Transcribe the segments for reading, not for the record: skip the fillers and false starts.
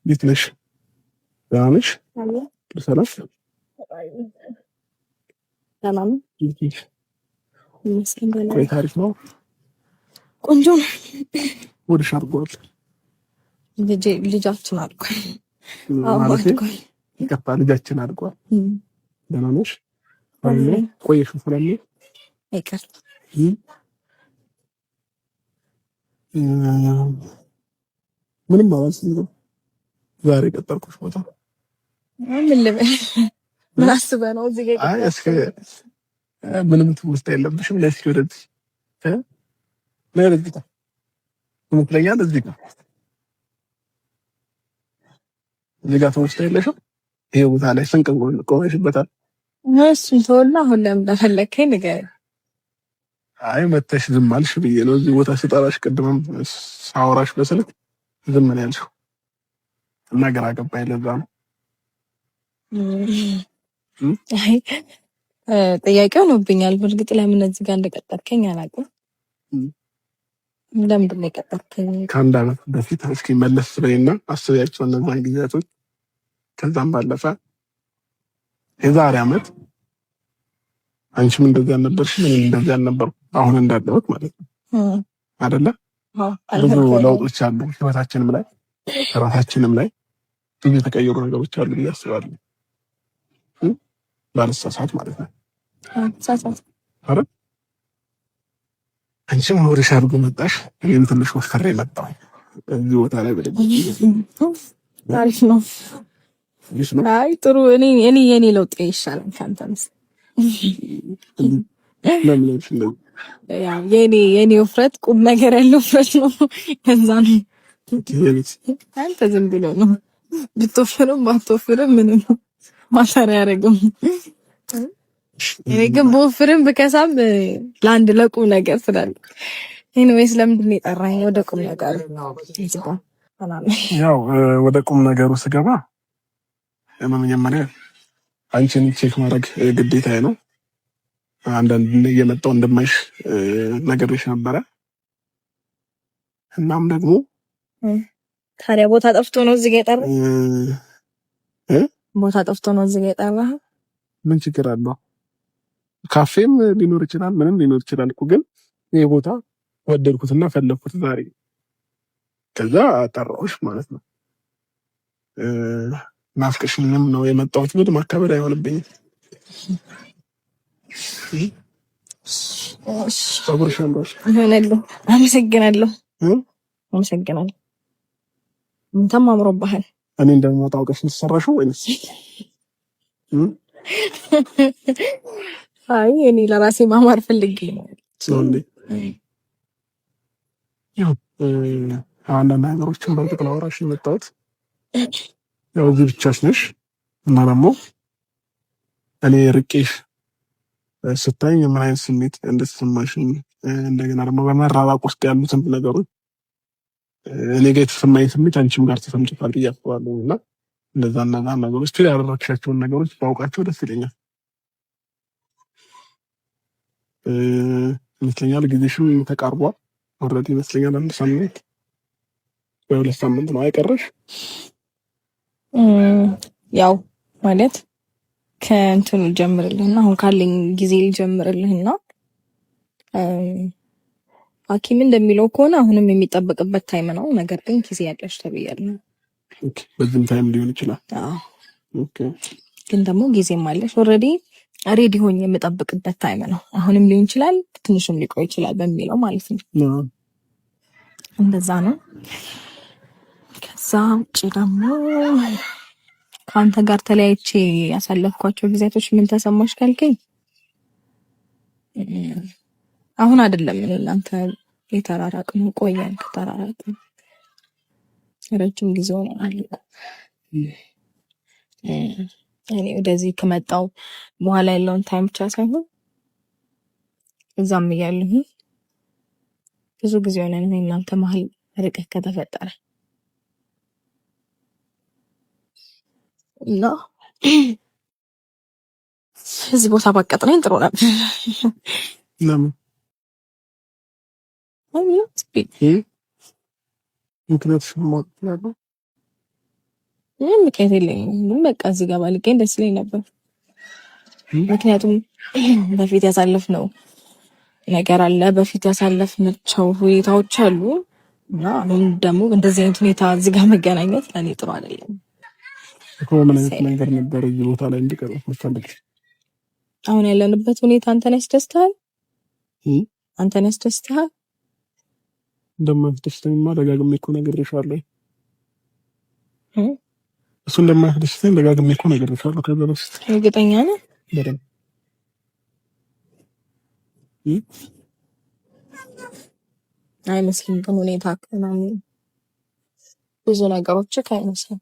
እንዴት ነሽ? ደህና ነሽ? ሰላም? ሰላም ቆይታ አሪፍ ነው። ቆንጆ ነው። ወደሽ አድርጓል። ልጃችን አድጓል። ይቅርታ ልጃችን አድጓል። ደህና ነሽ? ቆየሽ? ሰላም ነው? ይቅርታ ምንም አላልሽኝም። ዛሬ ቀጠርኩሽ ቦታ ምን ልበል? ምን አስበህ ነው እዚህ ጋር? አይ እስከ ምንም ትውስታ የለብሽም። ለእስኪ ወደዚህ ነይ፣ ወደዚህ ጋር ይመስለኛል። እዚህ ጋር እዚህ ጋር ትውስታ የለሽም። ይሄ ቦታ ላይ ስንቅ ቆመሽበታል። እሱን ተወና አሁን ለምን እንደፈለግከኝ ንገረኝ። አይ መተሽ ዝም አልሽ ብዬ ነው። እዚህ ቦታ ስጠራሽ ቅድምም ሳወራሽ በስልክ ዝም ነው ያልሽው እና ግራ ገባኝ። ለዛ ነው። አይ ጥያቄው ሆኖብኛል። በእርግጥ ለምን እዚህ ጋር እንደቀጠርከኝ አላውቅም። ለምንድን ነው የቀጠርከኝ? ከአንድ ዓመት በፊት እስኪ መለስ በይና አስቢያቸው እነዛን ጊዜያቶች። ከዛም ባለፈ የዛሬ ዓመት አንቺም እንደዚህ አልነበርሽ፣ እኔም እንደዚህ አልነበርኩም። አሁን እንዳለሁት ማለት ነው አይደለ? ብዙ ለውጦች አሉ ህይወታችንም ላይ ራሳችንም ላይ ብዙ የተቀየሩ ነገሮች አሉ ብዬ አስባለሁ። ባልሳሳት ማለት ነው። አረ አንቺም ሆድሽ አድርጎ መጣሽ፣ እኔም ትንሽ ወፈሬ መጣሁ እዚህ ቦታ ላይ በደንብ አሪፍ ነው። አይ ጥሩ። እኔ እኔ የኔ ለውጥ ይሻላል ከአንተ መሰለኝ። ያው የኔ ውፍረት ቁም ነገር ያለው ውፍረት ነው። ከዛ ነው አንተ ዝም ብሎ ነው ብትወፍርም ባትወፍርም ምንም matter አያደርግም። እኔ ግን በወፍርም ብከሳም ለአንድ ለቁም ነገር ስላለ anyways፣ ለምንድን ነው የጠራኸኝ? ወደ ቁም ነገሩ። ያው ወደ ቁም ነገሩ ስገባ በመጀመሪያ አንቺን check ማድረግ ግዴታዬ ነው። አንዳንድ እየመጣሁ እንደማይሽ ነገርሽ ነበረ። እናም ደግሞ ታዲያ ቦታ ጠፍቶ ነው እዚህ ጋር የጠራህ? ቦታ ጠፍቶ ነው እዚህ ጋር የጠራህ? ምን ችግር አለው? ካፌም ሊኖር ይችላል፣ ምንም ሊኖር ይችላል እኮ ግን ይሄ ቦታ ወደድኩትና ፈለግኩት ዛሬ። ከዛ ጠራሁሽ ማለት ነው። ናፍቀሽኝም ነው የመጣሁት ብል ማካበድ አይሆንብኝም። ፀጉርሽ ያምራል። አመሰግናለሁ። አመሰግናለሁ። አንተም አምሮብሃል። እኔ እንደምመጣ አውቀሽ ነው የተሰራሽው ወይንስ? አይ እኔ ለራሴ ማማር ፈልጌ ነው። ያው አንዳንድ ነገሮችን በእርግጥ ላወራሽ የመጣሁት ያው እዚህ ብቻሽ ነሽ እና ደግሞ እኔ ርቄሽ ስታይ ምን አይነት ስሜት እንደተሰማሽ እንደገና ደግሞ በመራራቅ ውስጥ ያሉትን ነገሮች እኔ ጋር የተሰማኝ ስሜት አንቺም ጋር ተሰምቶታል ብዬ አስባለሁ እና እንደዛ እነዛ ነገሮች feel ያደረግሻቸውን ነገሮች ባውቃቸው ደስ ይለኛል ይመስለኛል። ጊዜሽም ተቃርቧል already ይመስለኛል። አንድ ሳምንት ወይ 2 ሳምንት ነው አይቀረሽ። ያው ማለት ከእንትኑ ልጀምርልህና አሁን ካለኝ ጊዜ ልጀምርልህና ሐኪም እንደሚለው ከሆነ አሁንም የሚጠበቅበት time ነው። ነገር ግን ጊዜ ያለሽ ተብያለሁ። በዚህም time ሊሆን ይችላል። ግን ደግሞ ጊዜም አለሽ። already ready ሆኜ የምጠብቅበት time ነው። አሁንም ሊሆን ይችላል፣ ትንሽም ሊቆይ ይችላል በሚለው ማለት ነው። እንደዛ ነው። ከዛ ውጭ ደግሞ ከአንተ ጋር ተለያይቼ ያሳለፍኳቸው ጊዜያቶች ምን ተሰማሽ ካልከኝ አሁን አይደለም እኔ እናንተ የተራራቅነው ቆየን። ከተራራቅን ረጅም ጊዜ ሆኖናል። እኔ ወደዚህ ከመጣው በኋላ ያለውን time ብቻ ሳይሆን እዛም እያለሁ ብዙ ጊዜ ሆነን እኔ እናንተ መሀል ርቀት ከተፈጠረ እና እዚህ ቦታ ባቀጥነኝ ጥሩ ነበር። ለምን ምክንያትሽን ማወቅ እችላለሁ? ምንም ምክንያት የለኝም። ግን በቃ እዚህ ጋር ባልገኝ ደስ ይለኝ ነበር። ምክንያቱም በፊት ያሳለፍነው ነገር አለ፣ በፊት ያሳለፍናቸው ሁኔታዎች አሉ እና አሁን ደግሞ እንደዚህ አይነት ሁኔታ እዚህ ጋር መገናኘት ለእኔ ጥሩ አይደለም። እኮ ምን አይነት ነገር ነበር እዚህ ቦታ ላይ እንዲቀር የምትፈልጊው? አሁን ያለንበት ሁኔታ አንተን ያስደስትሃል? አንተን ያስደስትሃል? እንደማያስደስተኝማ ደጋግሜ እኮ ነግሬሻለሁ። እሱ እንደማያስደስተኝ ደጋግሜ እኮ ነግሬሻለሁ ከዛ በፊት። እርግጠኛ ነህ? በደንብ። አይመስልም። ግን ሁኔታ ምናምን ብዙ ነገሮች አይመስልም።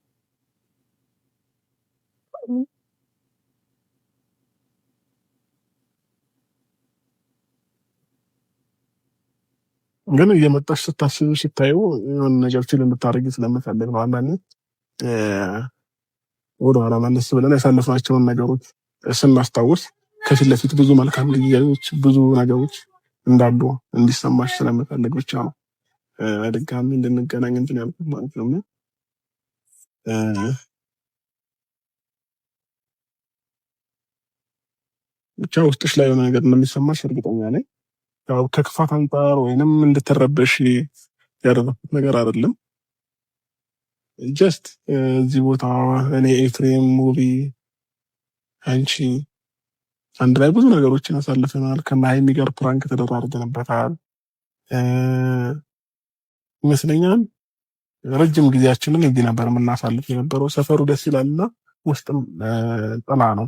ግን እየመጣሽ ስታስብ ስታዩ የሆነ ነገር feel እንድታደርጊ ስለምፈልግ ነው። አንዳንዴ ወደኋላ መለስ ብለን ያሳለፍናቸውን ነገሮች ስናስታውስ ከፊት ለፊት ብዙ መልካም ጊዜዎች፣ ብዙ ነገሮች እንዳሉ እንዲሰማሽ ስለምፈልግ ብቻ ነው በድጋሚ እንድንገናኝ እንትን ያልኩት ማለት ነው። ብቻ ውስጥሽ ላይ የሆነ ነገር እንደሚሰማሽ እርግጠኛ ነኝ። ያው ከክፋት አንጻር ወይንም እንድትረበሽ ያደረኩት ነገር አይደለም። Just እዚህ ቦታ እኔ፣ ኤፍሬም፣ ሙቪ፣ አንቺ አንድ ላይ ብዙ ነገሮችን አሳልፈናል። ከሀይሚ ጋር prank ተደራርገንበታል ይመስለኛል። ረጅም ጊዜያችንን እዚህ ነበር የምናሳልፍ የነበረው። ሰፈሩ ደስ ይላልና ውስጥም ጥላ ነው።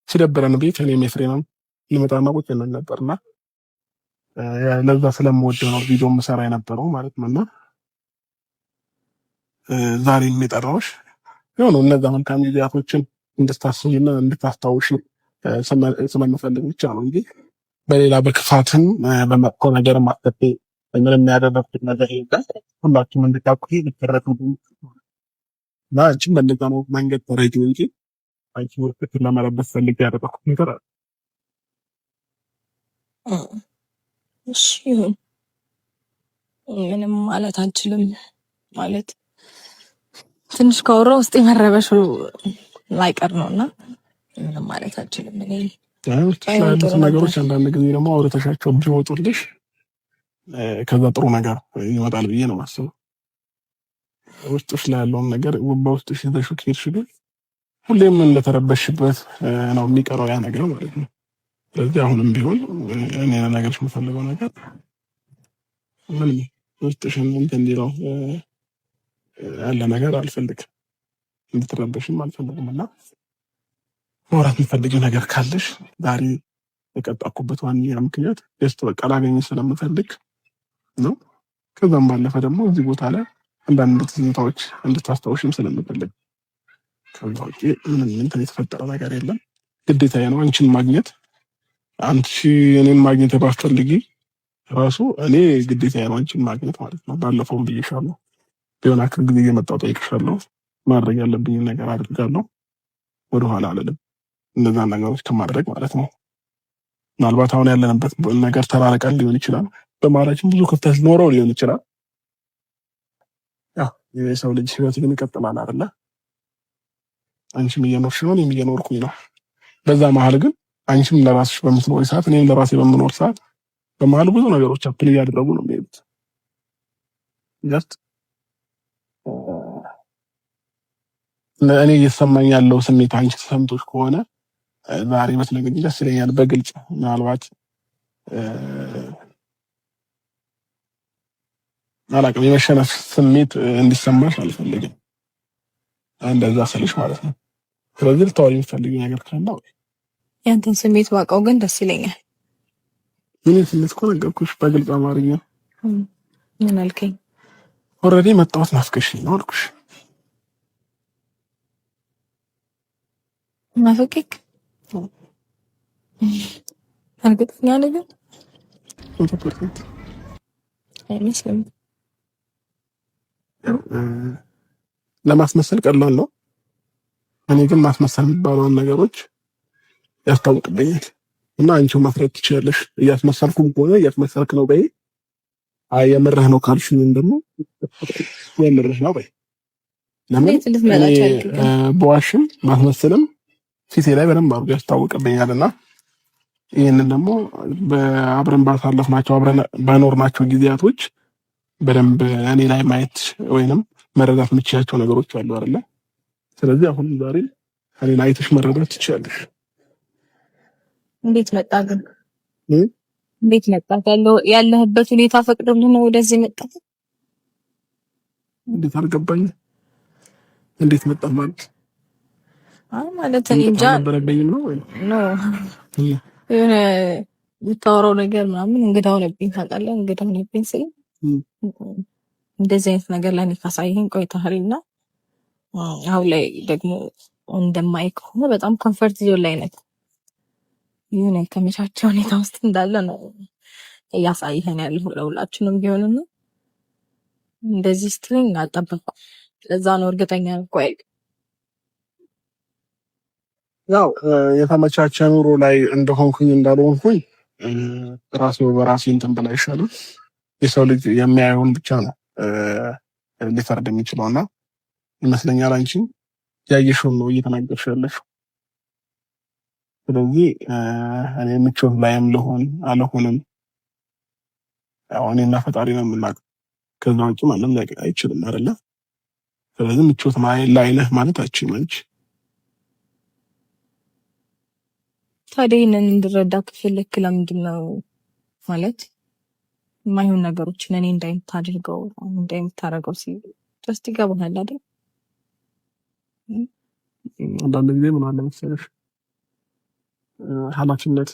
ሲደብረን ቤት እኔም ኤፍሬምም እንመጣና ቁጭ እንል ነበርና ለዛ ስለምወደው ነው ቪዲዮ የምሰራ የነበረው ማለት ነው። እና ዛሬ የጠራሁሽ የሆነ እነዛ መልካም ጊዜያቶችን እንድታስቢና እንድታስታውሽ ስለምፈልግ ብቻ ነው እንጂ በሌላ በክፋትም በመጥፎ ነገር ማሰቤ ምንም ያደረኩት ነገር የለም። ሁላችሁም እንድታውቁ ልትረዱ እና አንቺም በእንደዛ ነው መንገድ ተረጂው እንጂ አንቺ ውርክት ለመለበስ ፈልጌ ያደረኩት ነገር አለ። እሺ ይሁን፣ ምንም ማለት አልችልም። ማለት ትንሽ ካወራ ውስጥ የመረበሹ ላይቀር ነው እና ምንም ማለት አልችልም። እኔ ያሉትን ነገሮች አንዳንድ ጊዜ ደግሞ አውርተሻቸው ቢወጡልሽ ከዛ ጥሩ ነገር ይመጣል ብዬ ነው የማስበው። ውስጥሽ ላይ ያለውን ነገር በውስጥሽ ይዘሽው ከሄድሽ ግን ሁሌም እንደተረበሽበት ነው የሚቀረው ያ ነገር ማለት ነው። ስለዚህ አሁንም ቢሆን እኔ ለነገርሽ የምፈልገው ነገር ምንም ውስጥሽን እንትን እንዲለው ያለ ነገር አልፈልግም፣ እንድትረበሽም አልፈልግም። እና ማውራት የምፈልጊው ነገር ካለሽ ዛሬ የቀጣኩበት ዋነኛ ምክንያት just በቃ ላገኝሽ ስለምፈልግ ነው። ከዛም ባለፈ ደግሞ እዚህ ቦታ ላይ አንዳንድ ትዝታዎች እንድታስታውሽም ስለምፈልግ፣ ከዛ ውጪ ምንም እንትን የተፈጠረ ነገር የለም። ግዴታዬ ነው አንቺን ማግኘት። አንቺ እኔን ማግኘት ባትፈልጊ ራሱ እኔ ግዴታዬ ነው አንቺን ማግኘት ማለት ነው። ባለፈውም ብዬሻለሁ፣ ቢሆን አክል ጊዜ እየመጣሁ ጠይቅሻለሁ። ማድረግ ያለብኝን ነገር አድርጋለሁ። ወደኋላ አልልም፣ እነዛን ነገሮች ከማድረግ ማለት ነው። ምናልባት አሁን ያለንበት ነገር ተራርቀን ሊሆን ይችላል። በመሀላችን ብዙ ክፍተት ኖረው ሊሆን ይችላል። ያው የሰው ልጅ ህይወት ግን ይቀጥላል አይደለ? አንቺም እየኖርሽ ነው፣ እኔም እየኖርኩኝ ነው። በዛ መሀል ግን አንቺም ለራስሽ በምትኖሪ ሰዓት፣ እኔም ለራሴ በምኖር ሰዓት በመሀል ብዙ ነገሮች happen እያደረጉ ነው የሚሄዱት። Just ለእኔ እየተሰማኝ ያለው ስሜት አንቺ ተሰምቶሽ ከሆነ ዛሬ ብትነግሪኝ ደስ ይለኛል። በግልጽ ምናልባት አላውቅም፣ የመሸነፍ ስሜት እንዲሰማሽ አልፈልግም። እንደዛ ስልሽ ማለት ነው። ስለዚህ ልታወሪ የምትፈልጊው ነገር ካለ ያንተን ስሜት ባውቀው ግን ደስ ይለኛል። ምን ስሜት እኮ ነገርኩሽ በግልጽ አማርኛ። ምን አልከኝ? Already መጣሁት ናፍቀሽኝ ነው አልኩሽ። ናፍቄክ? እርግጠኛ ነህ ግን? 100%። አይመስልም። ለማስመሰል ቀላል ነው። እኔ ግን ማስመሰል የሚባለውን ነገሮች ያስታውቅብኛል እና አንቺው ማስረድ ትችላለሽ። እያስመሰልኩም ከሆነ እያስመሰልክ ነው በይ፣ አይ የምርህ ነው ካልሽኝ ደግሞ የምርህ ነው በይ። ለምን በዋሽም ማስመስልም ፊቴ ላይ በደንብ አድርጎ ያስታውቅብኛልና ይህንን ደግሞ አብረን ባሳለፍናቸው አብረን በኖርናቸው ጊዜያቶች በደንብ እኔ ላይ ማየት ወይንም መረዳት የምችላቸው ነገሮች አሉ አይደለ? ስለዚህ አሁንም ዛሬ እኔን አይተሽ መረዳት ትችላለሽ። እንዴት መጣ ግን? እንዴት መጣ? ያለህበት ሁኔታ ፈቅዶልህ ነው ወደዚህ መጣ? እንዴት አልገባኝም። እንዴት መጣ ማለት? አይ ማለት እኔ እንጃ ነበረብኝም ነው ወይ no የሆነ የምታወራው ነገር ምናምን እንግዳ ሆነብኝ ታውቃለህ። እንግዳ ሆነብኝ ስል እንደዚህ አይነት ነገር ለእኔ ካሳየኸኝ ቆይተሃል እና አሁን ላይ ደግሞ እንደማይ ከሆነ በጣም comfort zone ላይ ነህ። የሆነ የተመቻቸ ሁኔታ ውስጥ እንዳለ ነው እያሳየኸን ያለው ለሁላችንም ቢሆንና እንደዚህ ስትለኝ አልጠበቅኩም። ለዛ ነው እርግጠኛ እኮ ያው የተመቻቸ ኑሮ ላይ እንደሆንኩኝ እንዳልሆንኩኝ ራሴ በራሴ እንትን ብላ አይሻልም? የሰው ልጅ የሚያየውን ብቻ ነው ሊፈርድ የሚችለው እና ይመስለኛል አንቺ ያየሽውን ነው እየተናገርሽ ያለሽው። ስለዚህ እኔ ምቾት ላይም ልሆን አልሆንም ያው እኔና ፈጣሪ ነው የምናውቀው። ከዛ ውጭ ማንም ሊያውቅ አይችልም አይደለ? ስለዚህ ምቾት ላይ ነህ ማለት አችም አንቺ። ታዲያ ይህንን እንድረዳ ከፈለክ ለምንድን ነው ማለት የማይሆን ነገሮችን እኔ እንዳይምታደርገው እንዳይምታደርገው ሲል just ይገባሃል አይደል? አንዳንድ ጊዜ ምን አለ መሰለሽ ኃላፊነት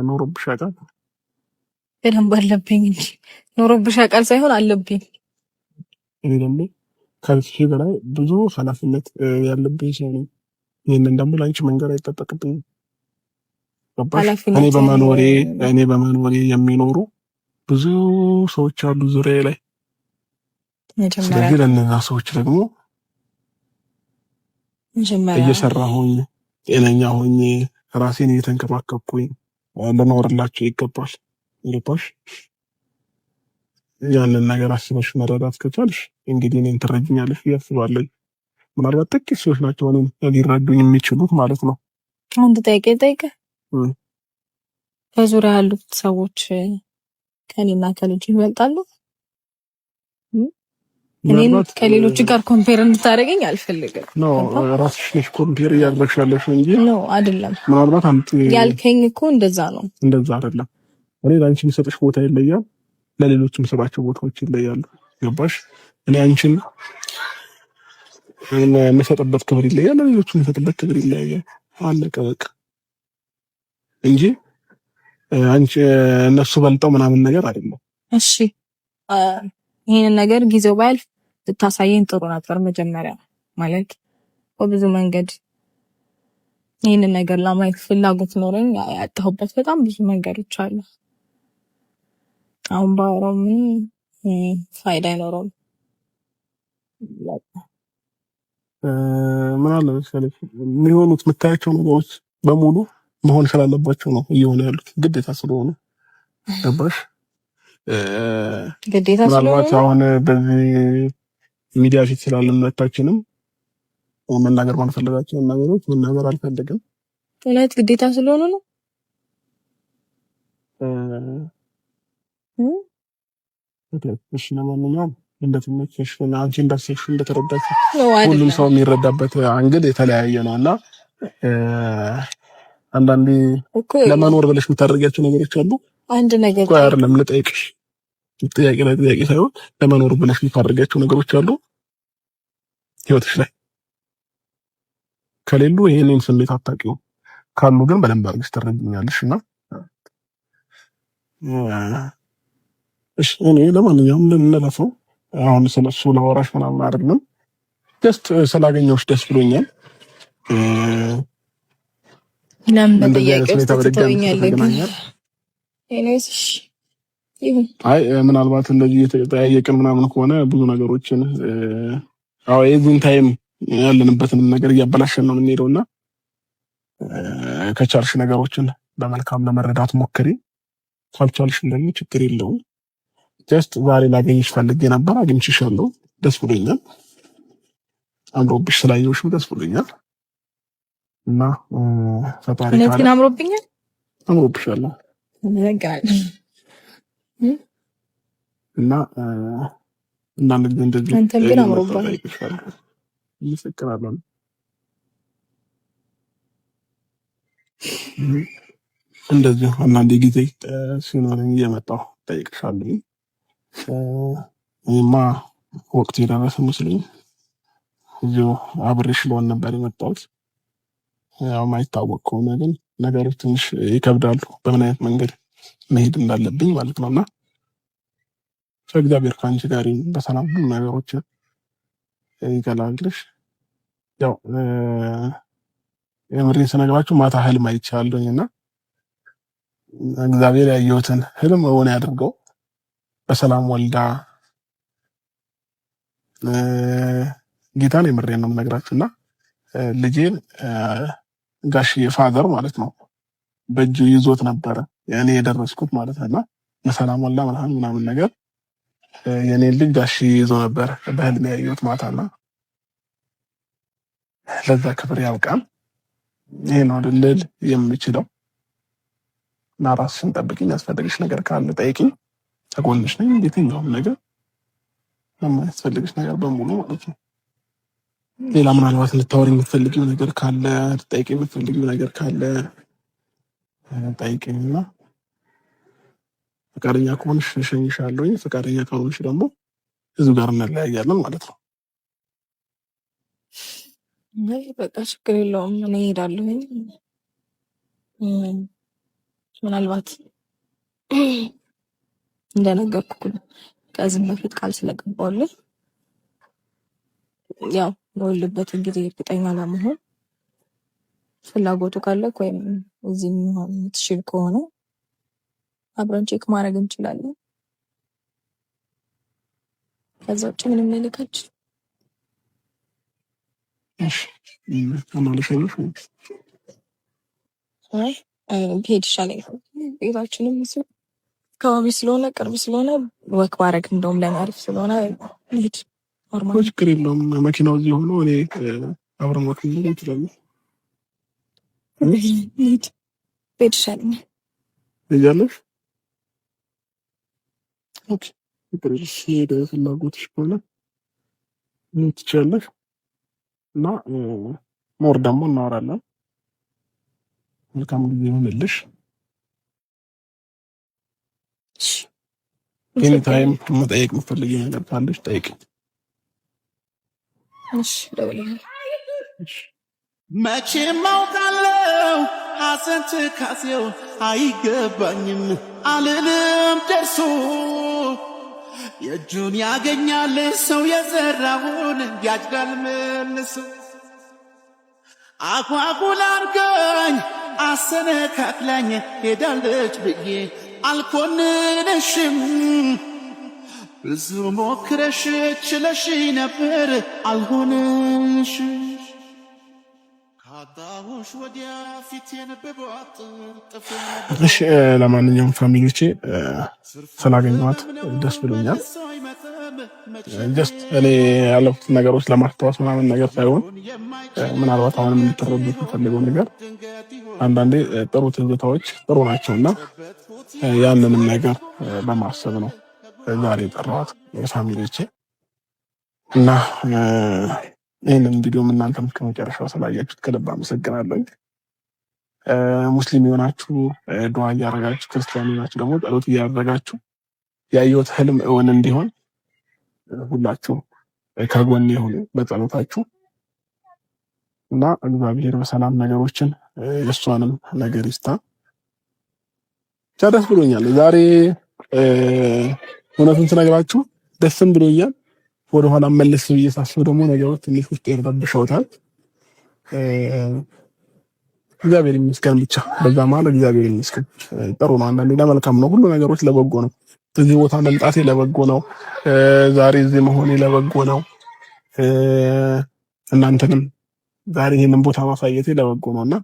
ኖሮብሽ ያውቃል? በደንብ አለብኝ እንጂ ኖሮብሽ ያውቃል ሳይሆን አለብኝ። እኔ ደግሞ ከዚህ በላይ ብዙ ኃላፊነት ያለብኝ ሰው ነኝ። ይህንን ደግሞ ለአንቺ መንገር አይጠበቅብኝም። ገባሽ? እኔ በመኖሬ የሚኖሩ ብዙ ሰዎች አሉ ዙሪያዬ ላይ። ስለዚህ ለእነዛ ሰዎች ደግሞ እየሰራሁኝ ጤነኛ ሆኜ ራሴን እየተንከባከብኩኝ ልኖርላቸው ይገባል። ገባሽ? ያንን ነገር አስበሽ መረዳት ከቻልሽ እንግዲህ እኔን ትረጅኛለሽ ብዬ አስባለሁ። ምናልባት ጥቂት ሰዎች ናቸው እኔን ሊረዱኝ የሚችሉት ማለት ነው። አንድ ጥያቄ ልጠይቅህ። በዙሪያ ያሉት ሰዎች ከእኔና ከልጅ ይበልጣሉ? እኔን ከሌሎች ጋር compare እንድታደርገኝ አልፈልግም። No፣ ራስሽ ነሽ compare እያደረግሽ ያለሽው እንጂ No አይደለም። ምናልባት አንተ ያልከኝ እኮ እንደዛ ነው። እንደዛ አይደለም። እኔ ለአንቺ የሚሰጥሽ ቦታ ይለያል፣ ለሌሎች የምሰጣቸው ቦታዎች ይለያሉ። ገባሽ? እኔ አንቺን የምሰጥበት ክብር ይለያል፣ ለሌሎች የምሰጥበት ክብር ይለያል። አለቀ በቃ እንጂ አንቺ እነሱ በልጠው ምናምን ነገር አይደለም። እሺ፣ ይሄንን ነገር ጊዜው ባያልፍ ብታሳየኝ ጥሩ ነበር። መጀመሪያ ማለት በብዙ መንገድ ይህንን ነገር ለማየት ፍላጎት ኖረኝ ያጣሁበት በጣም ብዙ መንገዶች አሉ። አሁን ባወራው ምንም ፋይዳ አይኖረውም። ምን አለ መሰለሽ የሚሆኑት የምታያቸው ነገሮች በሙሉ መሆን ስላለባቸው ነው እየሆነ ያሉት ግዴታ ስለሆኑ፣ ገባሽ? ግዴታ ምናልባት አሁን በዚህ ሚዲያ ፊት ስላለን ሁለታችንም መናገር ማንፈልጋቸውን ነገሮች መናገር አልፈልግም። እውነት ግዴታ ስለሆኑ ነው። እሺ፣ ለማንኛውም እንደተመቸሽ አንቺ እንዳሰብሽ እንደተረዳሽ ሁሉም ሰው የሚረዳበት angle የተለያየ ነው እና አንዳንዴ ለመኖር ብለሽ የምታደርጊያቸው ነገሮች አሉ። አንድ ነገር አይደለም ልጠይቅሽ፣ ጥያቄ ላይ ጥያቄ ሳይሆን ለመኖር ብለሽ የምታደርጊያቸው ነገሮች አሉ ህይወትሽ ላይ ከሌሉ ይሄንን ስሜት አታውቂውም። ካሉ ግን በደንብ አድርገሽ ትረጂኛለሽ። እና እሺ እኔ ለማንኛውም እንለፈው። አሁን ስለሱ ላወራሽ ምናምን አይደለም። Just ስላገኘሁሽ ደስ ብሎኛል። ለምን በጥያቄ ውስጥ ትተውኛለህ? አይ ምናልባት እንደዚህ እየተጠያየቅን ምናምን ከሆነ ብዙ ነገሮችን አዎ የዚህን time ያለንበትንም ነገር እያበላሸን ነው የምንሄደው እና ከቻልሽ ነገሮችን በመልካም ለመረዳት ሞክሪ። ካልቻልሽ ደግሞ ችግር የለውም። Just ዛሬ ላገኝሽ ፈልጌ ነበር፣ አግኝቼሻለሁ። ደስ ብሎኛል። አምሮብሽ ስላየሁሽም ደስ ብሎኛል። እና ፈጣሪ እውነት ግን አምሮብኛል። አምሮብሻል። እና አንዳንድ ጊዜ እንደዚህ አንተም ግን አምሮብሃል። አመሰግናለሁ። እንደዚሁ አንዳንድ ጊዜ ሲኖረኝ እየመጣሁ እጠይቅሻለሁ። እኔማ ወቅቱ የደረሰ መስሎኝ እዚሁ አብሬሽ ልሆን ነበር የመጣሁት። ያው ማይታወቅ ከሆነ ግን ነገሮች ትንሽ ይከብዳሉ፣ በምን አይነት መንገድ መሄድ እንዳለብኝ ማለት ነው። እና እግዚአብሔር ከአንቺ ጋር በሰላም ሁሉ ነገሮችን ይገላግልሽ። ያው የምሬን ስነግራችሁ ማታ ህልም አይቻለሁኝ እና እግዚአብሔር ያየሁትን ህልም እውን ያድርገው። በሰላም ወልዳ ጌታን የምሬን ነው የምነግራችሁ እና ልጄን ጋሽዬ father ማለት ነው በእጁ ይዞት ነበረ እኔ የደረስኩት ማለት ነው እና በሰላም ወልዳ ምናምን ምናምን ነገር የኔ ልጅ ጋሽዬ ይዞ ነበር በህልም ያየሁት ማታና ለዛ ክብር ያብቃን። ይሄ ነው ልል የምችለው። እና ራስሽን ጠብቂኝ። የሚያስፈልግሽ ነገር ካለ ጠይቂኝ፣ ከጎንሽ ነኝ። የትኛውም ነገር የማያስፈልግሽ ነገር በሙሉ ማለት ነው። ሌላ ምናልባት ልታወሪ የምትፈልጊው ነገር ካለ፣ ልጠይቂ የምትፈልጊው ነገር ካለ ጠይቂኝ እና ፈቃደኛ ከሆንሽ እሸኝሻለሁኝ። ፈቃደኛ ካልሆንሽ ደግሞ እዚሁ ጋር እንለያያለን ማለት ነው። በቃ ችግር የለውም። እኔ እሄዳለሁኝ። ምናልባት እንደነገርኩህ ከዚህም በፊት ቃል ስለገባሁልህ ያው በወልድበትን ጊዜ እርግጠኛ ለመሆን ፍላጎቱ ካለክ ወይም እዚህ መሆን የምትችል ከሆነ አብረን check ማድረግ እንችላለን። ከዛ ውጭ ምንም ልልክ አልችልም። አይ ብሄድ ይሻለኛል። ቤታችንም እዚሁ አካባቢ ስለሆነ ቅርብ ስለሆነ walk ባረግ እንደውም ለኔ አሪፍ ስለሆነ ልሂድ። Normal ችግር የለውም። መኪናው እዚህ ሆኖ እኔ አብረን walk እንችላለን። ልሂድ፣ ብሄድ ይሻለኛል። ትሄጃለሽ? Okay፣ ችግር የለም። መሄድ ፍላጎትሽ ከሆነ መሄድ ትችያለሽ። እና more ደግሞ እናወራለን። መልካም ጊዜ ይሁንልሽ። Any time መጠየቅ የምትፈልጊው ነገር ካለሽ ጠይቂኝ። እሺ፣ እደውልልሃለሁ። መቼም አውቃለሁ ሐዘን ትካዜው አይገባኝም አልልም ደርሶ የእጁን ያገኛል ሰው የዘራውን ያጭዳል መልሶ። አጓጉል አርጋኝ አሰነካክላኝ ሄዳለች ብዬ አልኮንንሽም። ብዙ ሞክረሽ ችለሽ ነበር አልሆንሽ። ካጣሁሽ ወዲያ ፊቴን ብቧጥጥ እሺ፣ ለማንኛውም family ዎቼ ስላገኘኋት ደስ ብሎኛል። Just እኔ ያለፉት ነገሮች ለማስታወስ ምናምን ነገር ሳይሆን ምናልባት አሁንም እንድትረዱት የምፈልገው ነገር አንዳንዴ ጥሩ ትዝታዎች ጥሩ ናቸው እና ያንንም ነገር በማሰብ ነው ዛሬ የጠራኋት family ዎቼ እና ይህንን ቪዲዮም እናንተም እስከመጨረሻው ስላያችሁት ከልብ አመሰግናለሁ። ሙስሊም የሆናችሁ ዱዓ እያደረጋችሁ፣ ክርስቲያን የሆናችሁ ደግሞ ጸሎት እያደረጋችሁ ያየሁት ህልም እውን እንዲሆን ሁላችሁ ከጎን የሆኑ በጸሎታችሁ እና እግዚአብሔር በሰላም ነገሮችን የእሷንም ነገር ይስታ። ብቻ ደስ ብሎኛል ዛሬ እውነቱን ስነግራችሁ ደስም ብሎኛል። ወደኋላ መለስ ብዬ ሳስብ ደግሞ ነገሮች ትንሽ ውስጥ ረብሸውታል። እግዚአብሔር ይመስገን ብቻ በዛ መሀል እግዚአብሔር ይመስገን። ጥሩ ነው። አንዳንዴ ለመልካም ነው፣ ሁሉ ነገሮች ለበጎ ነው። እዚህ ቦታ መምጣቴ ለበጎ ነው። ዛሬ እዚህ መሆኔ ለበጎ ነው። እናንተንም ዛሬ ይህንን ቦታ ማሳየቴ ለበጎ ነው እና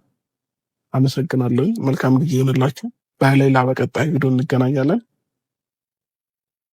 አመሰግናለሁ። መልካም ጊዜ ይሆንላችሁ። በሌላ በቀጣይ ቪዲዮ እንገናኛለን።